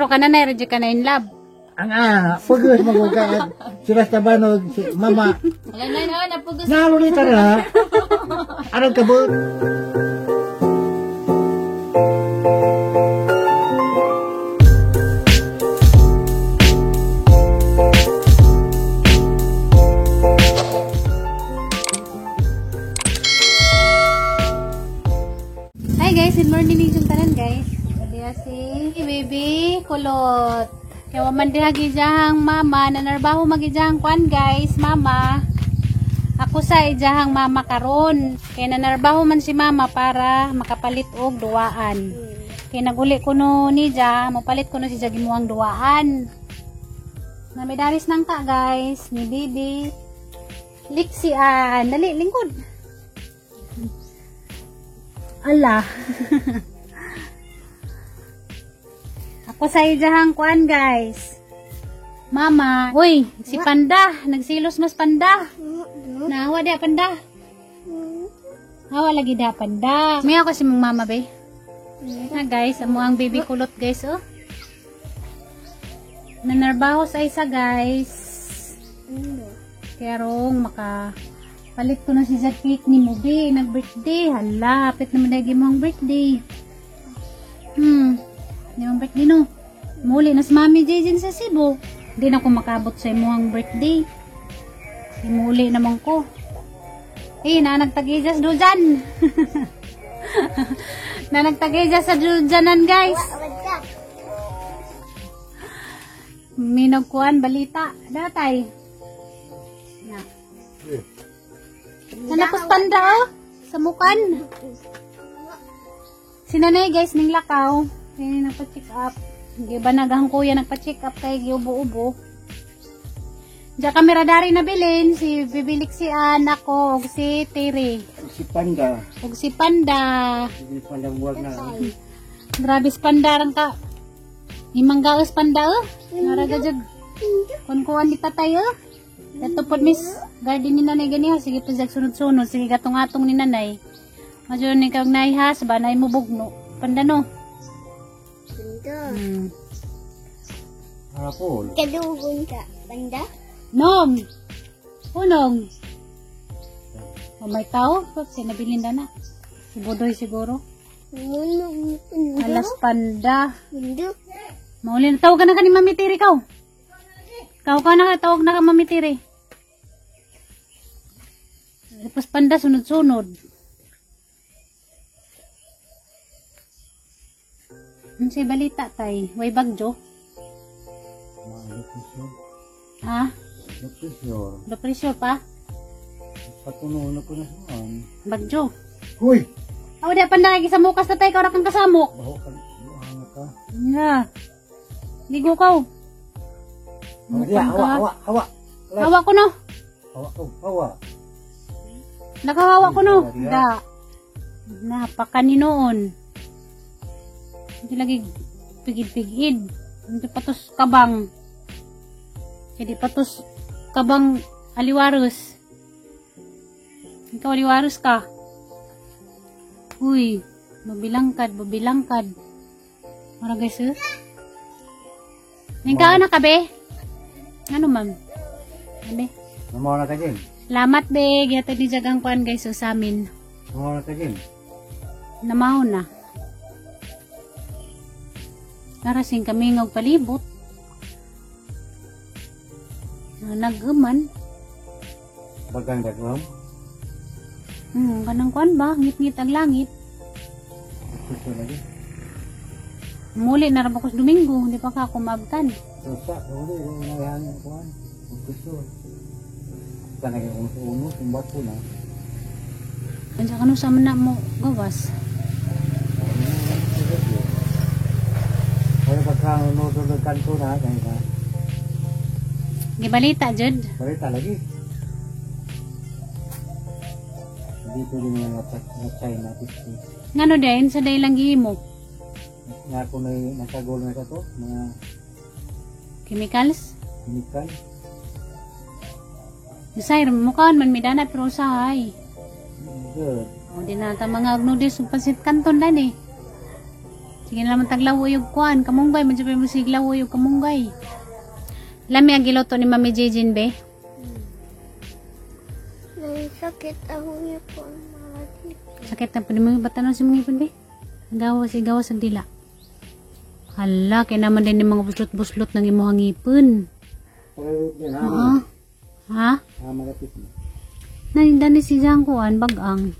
Pero kananay ra jud ka na in love. Ang pugos maguga si Rastabano, si Mama. Wala na na, napugos. Nalulita na. Anong kabut? Hi guys, good morning ninyong tanan guys. Diya si baby kulot. Kaya waman diha gijahang mama, nanarbaho magijahang kwan guys, mama. Ako sa ijahang mama karon. Kaya nanarbaho man si mama para makapalit og duwaan. Kaya naguli ko no nija, mopalit ko no si gimuang duwaan. Namidaris nang ka guys, ni baby Lixian. Dali, lingkod. Ala. Ako sa ijahang kuan guys. Mama, uy, si Panda, nagsilos mas Panda. Nahawa dia Panda. Hawa lagi dia Panda. May ako si mong mama be. Na guys, amo ang baby kulot guys oh. Nanarbaho sa isa guys. Kaya rong maka palit ko na si Zed cake ni Mubi. Nag-birthday. Hala, hapit naman dahil mong birthday. Hindi mong birthday no. Muli na si Mami Jason sa Cebu. Hindi na ako makabot sa imong birthday. Muli naman ko. Eh, nanagtag-ijas dujan. Nanagtag-ijas sa dujanan guys. Minagkuan balita. Datay. Na. Nanapos panda oh. Sa mukan. Si nanay guys ning lakaw. Kaya nagpa-check up. Giba nagahang kuya nagpa-check up kay giubo-ubo. Diya kami radari na bilin. Si Bibilik si anak ko og si Tiri. Si Panda. Og si Panda. Si Panda buwag na. Grabe si Panda rang ka. Imanggaos Panda oh. Naraga jud. Kun-kuan ni tatay oh. Ito po miss garden ni nanay ganiha. Sige po jag sunod-sunod. Sige gatong-atong ni nanay. Madyo ni kag naihas ba nay mo bugno. Panda no. Banda. Hapon. Kadugon ka. Banda? Nom. Unong. O may tao. Sinabilin na na. Si Budoy siguro. Mundo. Alas panda. Mundo. Mauli na. Tawag ka na ka ni Mami Tiri kaw. Kaw ka na. Tawag na ka Mami Tiri. Tapos panda sunod-sunod. Ano siya balita tay? Way bagyo? Ha? Depresyon. Depresyo pa? Patuno na ko na saan. Bagyo. Huy! Aw, di panda kay gisamukas na tay kaw ra kang kasamok. Baho ka. Buhanga ka. Nga. Ligo kaw. Hawa, hawa, hawa, hawa. Hawa ko no. Hawa ko, hawa. Nakahawa ko no. Da. Napakaninoon. Hindi lagi pigid-pigid. Hindi patos kabang. Hindi patos kabang aliwaros. Ikaw aliwaros ka. Uy, mabilangkad, mabilangkad. Mara guys, eh. Ningkaan na ka, be? Ano, ma'am? Be? Namaw na ka din. Salamat, be. Gihatag ni Jagang kuan, guys, so, sa amin. Namaw na ka din. Namaw na. Narasing kami ngog palibot. Nag-uman. Bagang dagwam. Kanang kuan ba? Ngit-ngit ang langit. Gusto lagi. Muli na ra ko sa Domingo, hindi pa ka ako maabtan. Susa, uli, inayangin ko an. Gusto. Tanagin ko sa uno, kumbat ko na. Unsa kanu sa man na mo gawas? Wala pagka nudod kanto na, kaya ka. Gibalita jud. Balita lagi. Dito din yung nga China. Dito. Ngano din sa day lang gihimo? Nga ako na nakagol na sa to, mga Chemicals? chemical. Bisay mukaon man midana pero usahay. Good. O di na ta mga noodles ug pansit canton dan eh. Sige na naman taglawoy og kuan, kamunggay man jud mo sig lawoy og kamunggay. Lami ang giluto ni Mami Jejin be. Nang sakit ako niya po ang mga titi. Sakit na pud mo batanon si mga ipon be. Gawas igawas ang dila. Hala, kay naman din yung mga buslot-buslot ng imong ngipon. Pero yan ha. Oo. Ha? Ha malapit na. Nandani si Jang kuan bagang.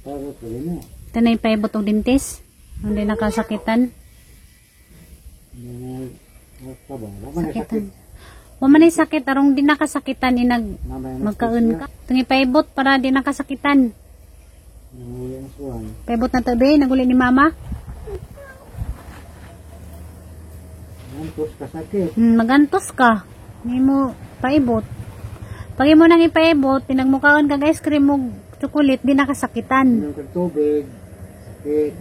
Pero pwede na. Tanay pa ibot og dentist. Hindi nakasakitan. Hindi na ka ba? Wala man Sakitan. sakit. Wa man ay sakit arong di nakasakitan inag Mamaya na magkaon ka. Tungi paibot para di nakasakitan. Nanguli ang suwan. Paibot na tabi, naguli ni mama. Nantos ka sakit. Magantos ka. Hindi mo paibot. Pag imo nang ipaibot, pinagmukaon kag ice cream og chocolate, di nakasakitan. Inom kag tubig. Sakit.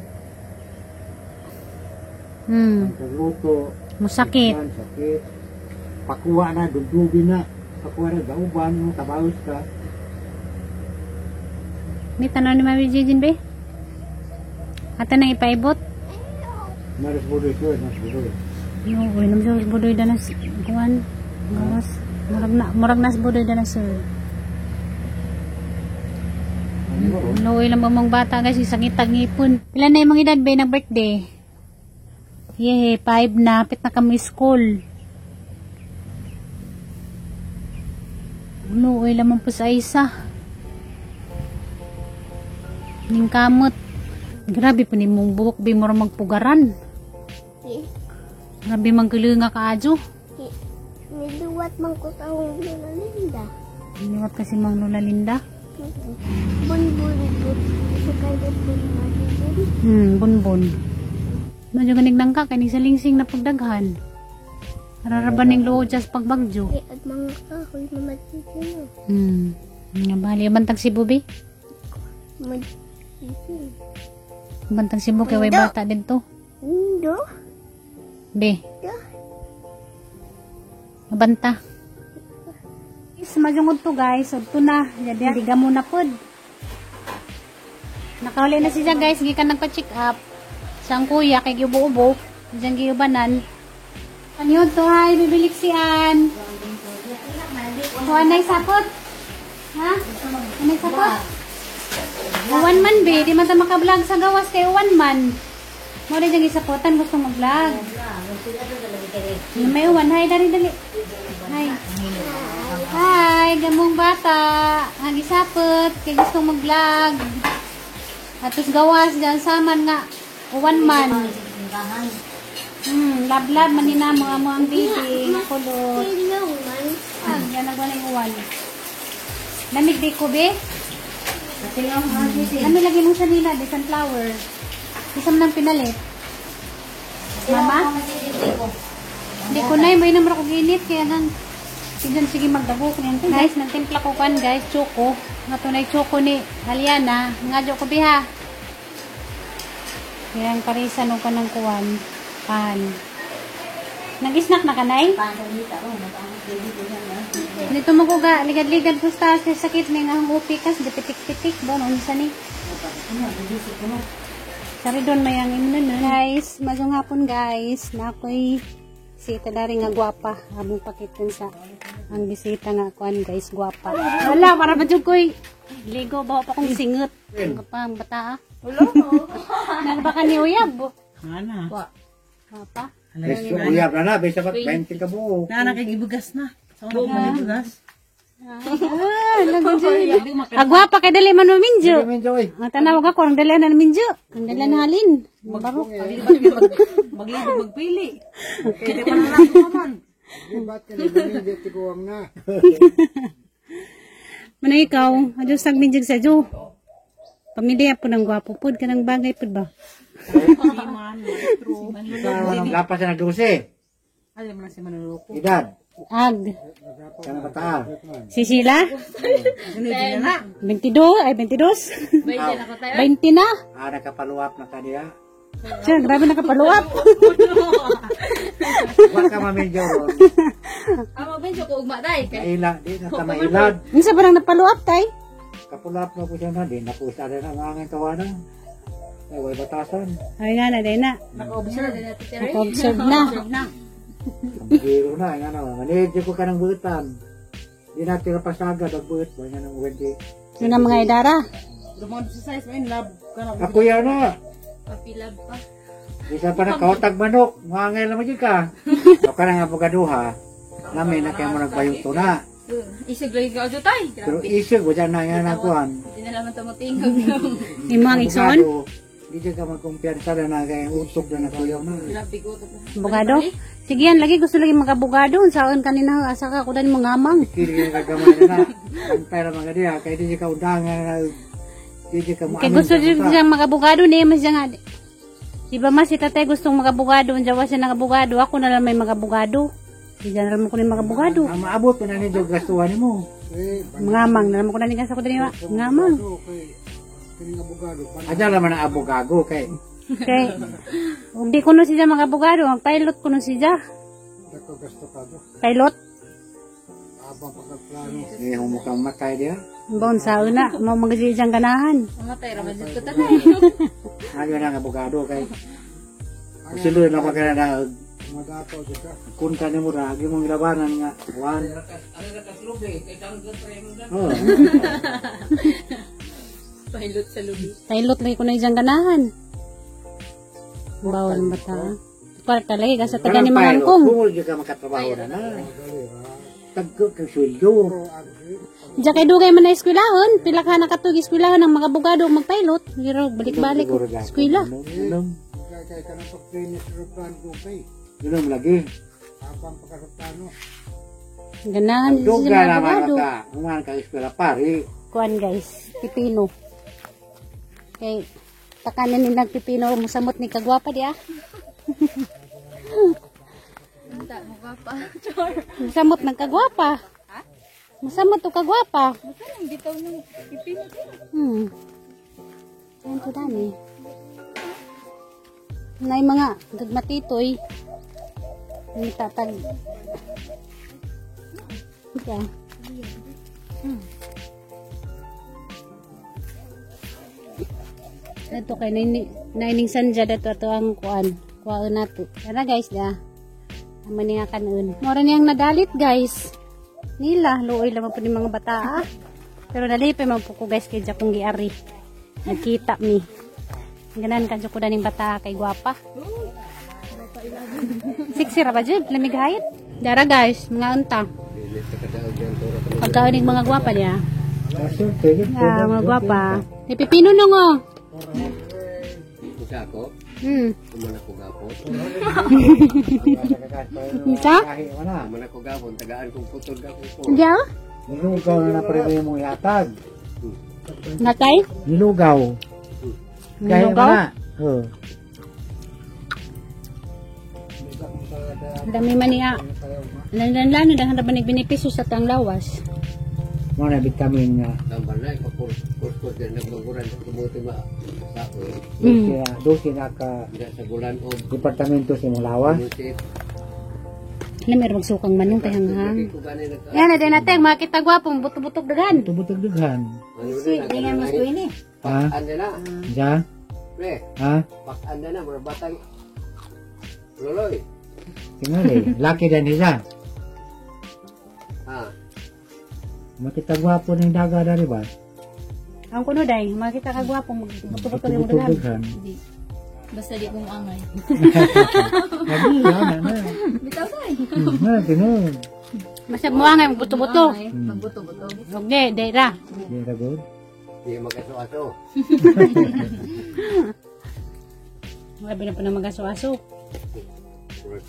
Kag luto. Musakit. Sakit. Sakit. Pakuha na, dugdubi na. Pakuha na, dauban mo, tabalos ka. May tanaw ni Mami Jejin be? Ata nang ipaibot? Maris budoy ko, mas budoy. No, uy, nam siya budoy na kuan. Gawas. Murag nas budoy na sir. Ano ba? Oh? Luoy lang ba mong bata guys, isang itag ngipon. Pila na yung mga edad ba ng birthday? Yehey, 5 na, pit na kami school. Luoy lamang po sa isa. Ning kamot. Grabe po ni mong buhok, bi mo magpugaran. Eh, Grabe mang nga kaadyo. eh, niluwat man ko sa akong Lola Linda. Iniwat kasi mang Lola Linda. Bun bun bun. Sa kaya bun bun. Bonbon. Medyo ganig nang ka, kani sa lingsing na pagdaghan. Araraban ning luod sa pagbagyo. Eh, at mga kahoy na matiti no. Nga bali, bantag Cebu be. Matiti. Bantag Cebu kay way bata didto. Indo. Be, Do. banta. Is majungod to guys, udto na. Jadi diga mo na pod. Nakauli na siya guys, gikan nagpa-check up. Sang kuya kay giubo-ubo, diyan giubanan. Ano to hay, bibilik si Ann. Kuha na sapot. Ha? Anay sapot? Uwan man be, di man ta maka-vlog sa gawas kay uwan man. Mo rin diyang isapotan gusto mag-vlog. May uwan, hay dali dali. Hi. Hi, gamong bata. Ang isapot kay gusto mag-vlog. Atos gawas diyan saman nga uwan man. Lablab man ni na mga mo ang baby, nga kulot. Hello man. Ah, yan nagwala yung uwan. Lamig di ko, be? Ano lagi mong sanila? Di sunflower. Isa man ang pinalit. Mama? Hindi ko na, may naman ako ginit. Kaya nang, tignan sige magdabok. Guys, nagtimpla ko kan guys, choco. Nga tunay choco ni Aliana. Nga ko biha. Kaya ang parisan ko ng kuwan. Pan. Nag-snack na kanay? Dito mo ko ga, ligad-ligad ko sa taas, kay sakit may nga ang upi kas, di pitik-pitik, bon, unsa ni. Sari doon may ang imnon no. Guys, mazong hapon guys, na ako'y bisita dari nga gwapa, among pakitin sa ang bisita nga kuan guys, gwapa. Wala, para ba jud ko'y ligo ba pa kong singot. Ang pa ang bata ah. Wala. Nagbaka ni uyab. Ana. Gwapa. Beso, uyab na na, besa ba't 20 ka buo. Nana kay gibugas na. Sa una gibugas. Ah, nagdyan. Agwapa kay dali man maminjo. Medyo, oy. Ang tanawag ako, ang dali na minjo. Ang dali na halin. Baro. Maglibog magpili. Kaya di pa na lang naman. Di ba't ka nagmamindyo, tiguang na. Mana ikaw, adyo sag minjig sa jo. Pamilya po ng gwapo pod kanang bagay pod ba? Lapas na 12. Alam mo na si Manoloko. Edad. Ag. Kana bataa. Si Sheila? Ano din na? 22, ay 22. 20 na. Ah, nakapaluap na ka niya. Siya, grabe nakapaluap. Wa ka mamindyo ron. Amo benjo ko ugma dai kay Maila, di na ta mailad. Unsa ba nang napaluap tay? Kapulap na po siya na, di na po sa na ang angin tawanan. Ay, way batasan. Ay nga na, day na. Naka-observe. Naka-observe na. Ang biro na, nga na. Manage ko ka ng buutan. Di na tira pasagad ang buut mo. Nga nang wedi. Yun ang mga idara. Dumon sa size, may love ka na. Ako yan na. Papilab pa. Bisa pa na kautag manok. Mangay naman dyan ka. O ka na nga bugaduha. Namin na kaya mo nagbayong tuna. Isig lagi ka adyo tay. Pero isig, wala na nga nakuhan. Hindi na naman tumutingog. Imong igsoon. Di dyan ka magkumpiyansa na na kaya utok na nakuyaw na. Grabe ko to. Abogado. Sige yan, lagi gusto lagi mag-abogado. Saan kanina asa ka kudan mo ngamang. Kiri ka gamay na. Ang pera mga diya, kaya di ka undangan na. Di ka mo. Kay gusto din siyang mag-abogado ni mas siya nga. Di ba mas si tatay gustong mag-abogado, ang jawa siya nag-abogado, ako na lang may mag-abogado. Di na lang ko ni mag-abogado. Ang maabot pa na ninyo gastuhan mo. Ngamang, na lang ko na ni sa ko dani ngamang. Adya naman ang abogago kay Kay ug di kuno siya mag-abogado, ang pilot kuno siya. Pilot. Hindi mo mukhang matay diya. Baon sa una, mo magdi diyang ganahan. Mamatay ra ba jud ko tatay. Ayaw na ang abogado kay Silo na pa kaya na kunta ni mo ra, agi mong labanan nga. Juan. Oh, Pilot sa lubi. Pilot lagi kuno diyang ganahan. Bawon bata. Kwarta lagi ka sa taga ni Kanang pilot, Mangangkong. Kung di ka makatrabaho na na. Tagko kang sweldo. Diya kay dugay man na eskwelahon, pila ka nakatug eskwelahon ang mga abogado ug magpilot, pero balik-balik eskwela. Inom. Inom lagi. Ganahan siya Dugay mga naman abogado. ka. Human ka eskwela pari. Kuan guys, pipino. Kay takanan ni nagpipino musamot ni kagwapa di ah. Unta mo ka pa. Char. Musamot ng kagwapa. Musamot og kagwapa. Basta nang bitaw ng pipino. Ayan to dami. Nay mga gagmatitoy. May tatag. Ika. Ito kay naining sanja dato ato ang kuan. Kuan nato. Tara guys da. Amo ni nga kanon. Mora niyang nadalit guys. Nila luoy lamang po ni mga bata ah. Pero nalipay man po ko guys kay Jakong giari. Nagkita mi. Ganan ka ko daning bata kay gwapa. Sexy ra ba jud? Lamig hayit. Dara guys, mga unta. Pagkaon mga gwapa niya. Ah, mga gwapa. Ni pipino nung oh. Isa ako, Kumana ko gapon. Isa? Kumana ko gapon, tagaan kong putol gapon ko. Hindi ah? Nilugaw na na pre mo yatag. Natay? Nilugaw. Kaya Nilugaw? na. Oh. Ang dami man niya. Lanlan-lano, dahil na ba nagbenepisyo sa tang lawas? Mo na vitamin nga. Tambal na, ipakurs-kurs din nagmaguran sa kumuti ma sa ako. Dosi na ka Hindi sa gulan o departamento sa Mulawa. kumuti. Ano meron magsukang manong kay hanghang. Ko gani nagka. Yan, natin natin, makita gwapong, buto-butog dagan. Tubutog dughan. Ano na, Ha? Pakan na na. Ja? Pre, Ha? pakan na na, mga batang. Loloy. Tingali. Laki din siya. Ha? Makita gwapo ng daga dari ba? Ang kuno day, makita ka gwapong, buto-butog yung Tubutog dagan. dughan. Basta di ko maangay. Lagi, na na. Bitaw tay. Na, tinuod. Masab mo angay, buto-buto. Magbuto-buto. Okay, day ra. Di ra good. Di magaso-aso. Grabe na po na magaso-aso.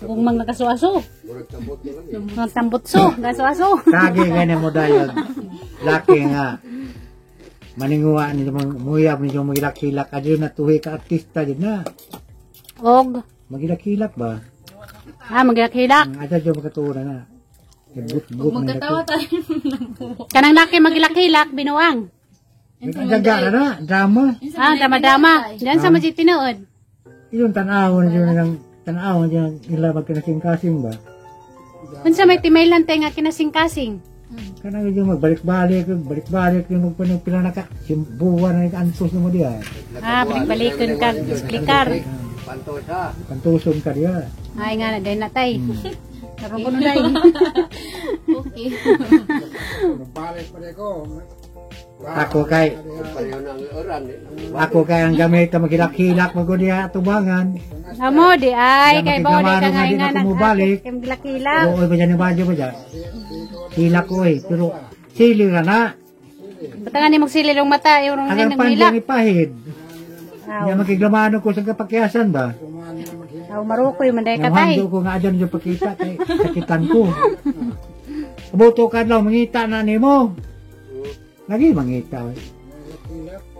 Kung mang nagaso-aso, Murag tambot na lang eh. magtambutso, gaso-aso. Kagi gani mo dayon. Laki nga. Maninguha ni mong muyab ni mong magilak-hilak adyo na tuhi ka artista din na. Og, Magilak-hilak ba? ah, magilak-hilak. Ang adyo jud makatuura na. But-but na Magkatawa tayo. Kanang laki magilak-hilak, binuang. Nagdaga na na, drama. Ah, dama-dama. Diyan sa majid tinuod. Yung tanaw na yun ng tanaw na yun ila magkinasing-kasing ba? Unsa may timaylan tay nga kinasing-kasing. Kanang yung magbalik-balik, balik-balik yung magpanong pila na ka, simbuwan na antos mo diya. Ah, balik-balikon ka, explicar. Pantosa. Pantuson ka diya. Ay nga na day na tay. Karon ko na day. Okay. Ako kay Pareho ng oran. Ako kay ang gamit ka maghilak-hilak mo ko diya tubangan. Amo di ay kay bao di Yan, ka nga makiglamano nga di nga na kumubalik. Kilak. Oo, ba dyan yung badyo ba dyan? Hilak ko eh, pero sili ra na. Basta nga ni magsililong mata, yung Ang nang pandyan hilak. ipahid. Aw, Yan makiglamano ko sa kapakyasan ba? aw marukoy man day ka Yung tay. hando ko nga dyan yung pakita kay sakitan ko. Buto ka lang, mangita na nimo. Lagi mangita. Eh.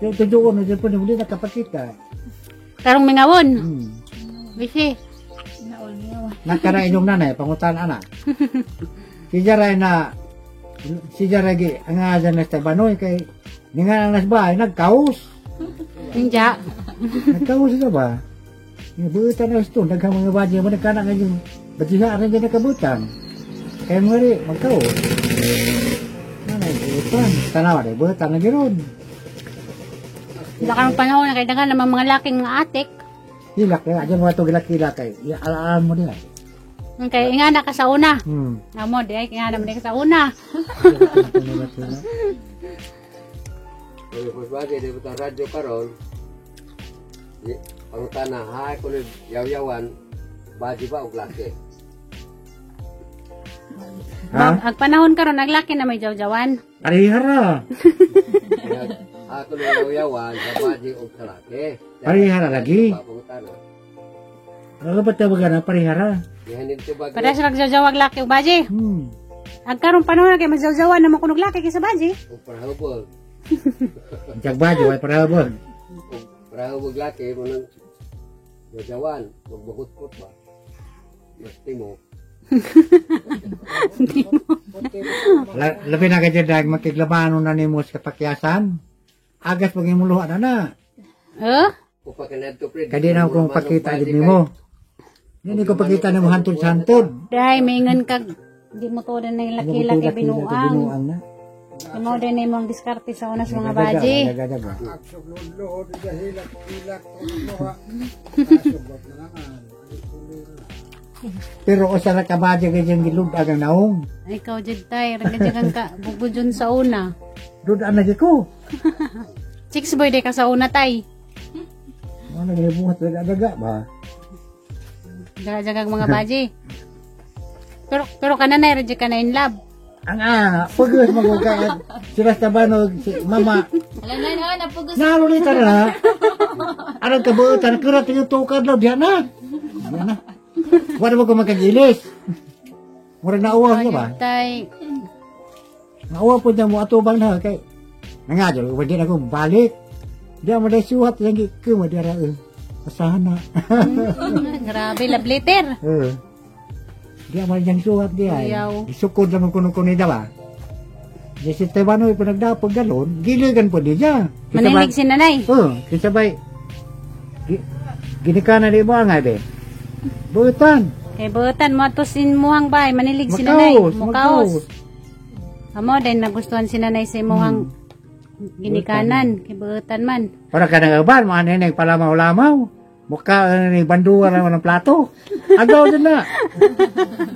Yung tujuan na dyan po, hindi nakapakita. Karong mingawon. Bisi. Nakara inyong nanay, pangutan anak. Si Jaray na, si Jaray gi, ang nga dyan na sa Banoy, kay, ni nga ang nasbahay, nagkaos. Ninja. Nagkaos na ba? Yung buutan na ito, daghang mga badya mo, nagkanak nga yung, badya rin dyan nakabutan. Kaya mga rin, magkaos. Nanay, buutan. Tanawa rin, buutan na ganoon. Wala karong panahon na kay daghan naman mga laking mga atik. Hilak, kaya dyan mga ito gilak-hilak kay, alaan mo nila. Kay ingana ka sa una. Amo di ay ingana man di ka sa una. Kung mas bagay, di ba radyo karon? Di, pangutana, ha, kung yaw-yawan, badi ba og laki? Ha? Ang panahon karon naglaki na may jawjawan. Parihara. Ha, kung yaw-yawan, sa badi og sa laki. Parihara lagi. Ba, pangutana. Ano ba tawag na parihara? Dihanin to ba? Parehas ra jawjawag laki ug baji. Ang karong panahon na kay mas jawjawan naman kunog laki kaysa baji. Og parahubog. Jagbadyo, ay parahubog. Og parahubog laki, mo nang yaw-yawan, magbakutkot ba? Mas timo. Labi na ka dyan dahil makiglabano na nimo sa kapakyasan. Agas pag imuluhan na na. Eh? Kaya di na ako pakita din nimo. Hindi ko pakita nimo hantod sa hantod. Dai maingon kag di mo to na yung laki-laki binuang. Binuang na. Di mo din na imong diskarte sa una sa mga baji. Daga-daga. Pero usa ra ka badyo kay dyan gilubag ang naong. Ikaw jud tay, ragajag ka bugudjon sa una. Doon ang lagi ko. Chicks boy day ka sa una tay. Ano nagbuhat daga-daga ba? Daga-daga mga baji. Pero pero kananay ra jud ka na in love. Ang ah, pagos magugay sila sa banog si mama. Alam na na, napugos. Nalulita na na. Anong kabuutan? Kura tinutukad lang. Diyan na. Diyan na. Wala mo ko makagilis. Murag nauwa niya ba? Tay, Nauwa po niya mo atubang na. Kay, nangadyo, wala na akong balik. Diyan mo dahil suhat. Yang ko mo diyan eh. Asahan na. grabe love letter. Eh. Diyan mo diyang suhat diyan. Ayaw. Isukod lang ang kuno-kuno niya ba? Di si Tebano pinagdapag galon, giligan po di niya. Manilig si nanay. Oh, kisabay. Ginika na di mo ang be. Butan. Kay butan mo to sin muhang bay, manilig si nanay. Makaos, Mukaos. Amo din nagustuhan si nanay sa imuhang ginikanan, kay butan man. Para ka nang uban, mga neneng palamaw-lamaw. Mukha ni banduan naman ng plato. Agaw din na.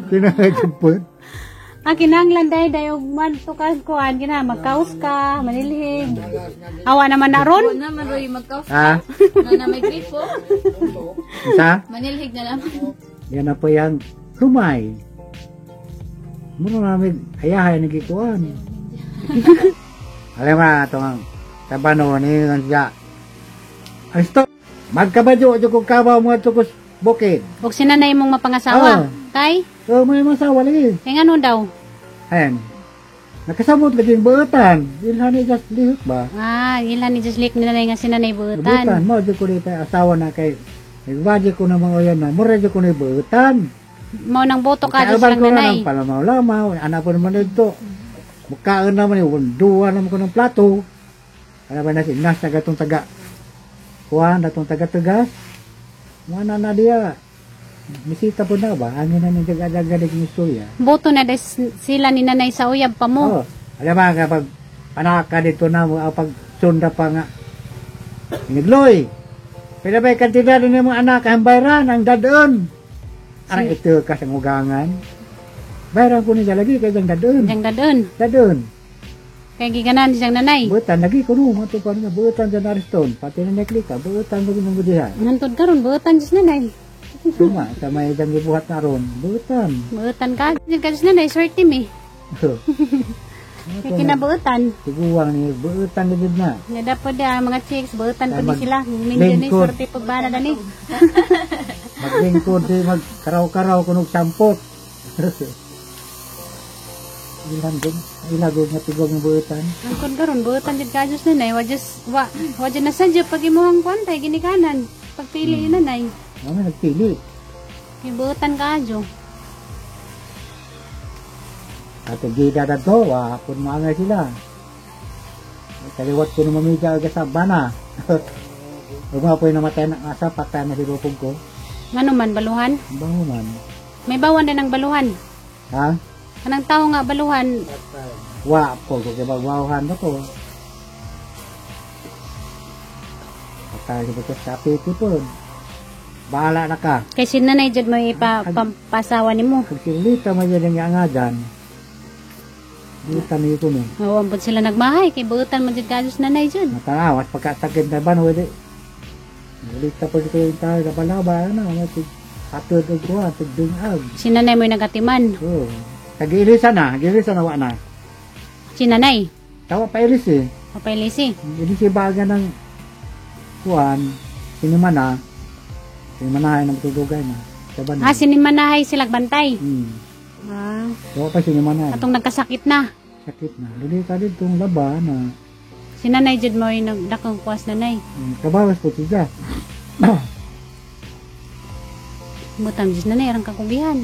Kinakajumpun. Ang kinahanglan day day og man to ka kuan kina magkaos ka, manilhig. Awa naman na ron. Wala man Roy magkaos. Ha? Na na may gripo. Isa? Manilhig na lang. Yan na po yan. Lumay. Muna namin, ayahay nagikuan. Alam mo na ito ang tabano ni siya. Ay, stop! Magkabadyo, dyo kong kabaw mga tukos bukid. Og si nanay mong mapangasawa. Ah. Kay So, may masawa lagi. kay ngano daw? Ayan. Nakasamot lagi yung buutan. Ilhan ni just lihok ba? Ah, ilan ni Just Lake ni nanay nga si nanay Buutan. buutan. Mo, dyo ko dito asawa na kay Nagbadyo ko na mga yan na. Mura dyo ko na yung buutan. Mao nang boto ka Kaya just lang ko na nanay. ng palamaw-lamaw. Anak ko naman ito. Mukhaan naman yun. Duwa naman ko ng plato. Ano ba na si Nas na gatong taga. Kuha na tong taga-tagas. Mana na diya. Misita po na ba? Ano na nang daga-daga ng istorya? Boto na des sila ni nanay sa uyab pa mo. Oo. Alam ba, kapag anak ka dito na mo, pag sunda pa nga. Nagloy. Pila ba kantidad ni mga anak ang bayran, ang dadon. Arang ito ka sa ngugangan. Bayran ko niya lagi kay dang dadon. Diyang dadon. Dadon. Kay giganan siyang nanay. Butan lagi ko no, mato pa niya butan sa Ariston. Pati na neklika, butan lagi mong budiha. Nantod karon buotan jud nanay. Suma, sa may dang gibuhat na ron, butan. Buotan ka. Jud ka jud nanay swerte mi. Kay kinabuotan. Tiguang ni butan na jud na. Nga dapat da mga chicks buotan Ay, pud ni sila. Minyo ni lingkod. swerte pagbana dani. Maglingkod di magkaraw-karaw kunog sampot. Ilan gud, ilagog nga tigog ng buutan. Angkon karon buotan jud ka jud nanay. Wa just wa wa jud na sadya pag imuhang kuan tay ginikanan. Pagpili ni nanay. Mama nagpili. Kay buotan ka adyo. At gida dadto, wa pud maangay sila. Kaliwat ko nung mamidya aga sa bana. Ug mga po'y namatay na asa, patay na si Rupog ko. Ngano man baluhan? Ang bango man. May bawan din ang baluhan. Ha? Kanang tao nga baluhan, Wa po, kung kaya bagwahan na ko. Patay si Bukas sa apiti po. Bahala na ka. kay si nanay jud mo ipapasawa nimo. Pag silita man yan ang angadan, butan niyo ko no. Oo, pud sila nagmahay kay buotan man jud kayo sa nanay jud. Matanawas, pagkasakit na ban, wala. Ulita po ko yung tao, kabalaba, ano, atod og kuha, tigdungag. Si nanay mo'y nagatiman. Oo. Tag-ilisa na, gilisa na, wa na. Si nanay, Tawa pa ilis eh. papailisi. Ilisi baga ng kuan, sinimana, sinimanahay ng tutugay na. Sa ban. Ah, sinimanahay sila bantay. Ah, Tawa pa sinimanahay. atong nagkasakit na. Sakit na. Lulita ditong laba na. Si nanay jud mo'y nagdakong kuwas nanay. Kabawas po siya. Butan jud nanay arang kakugihan.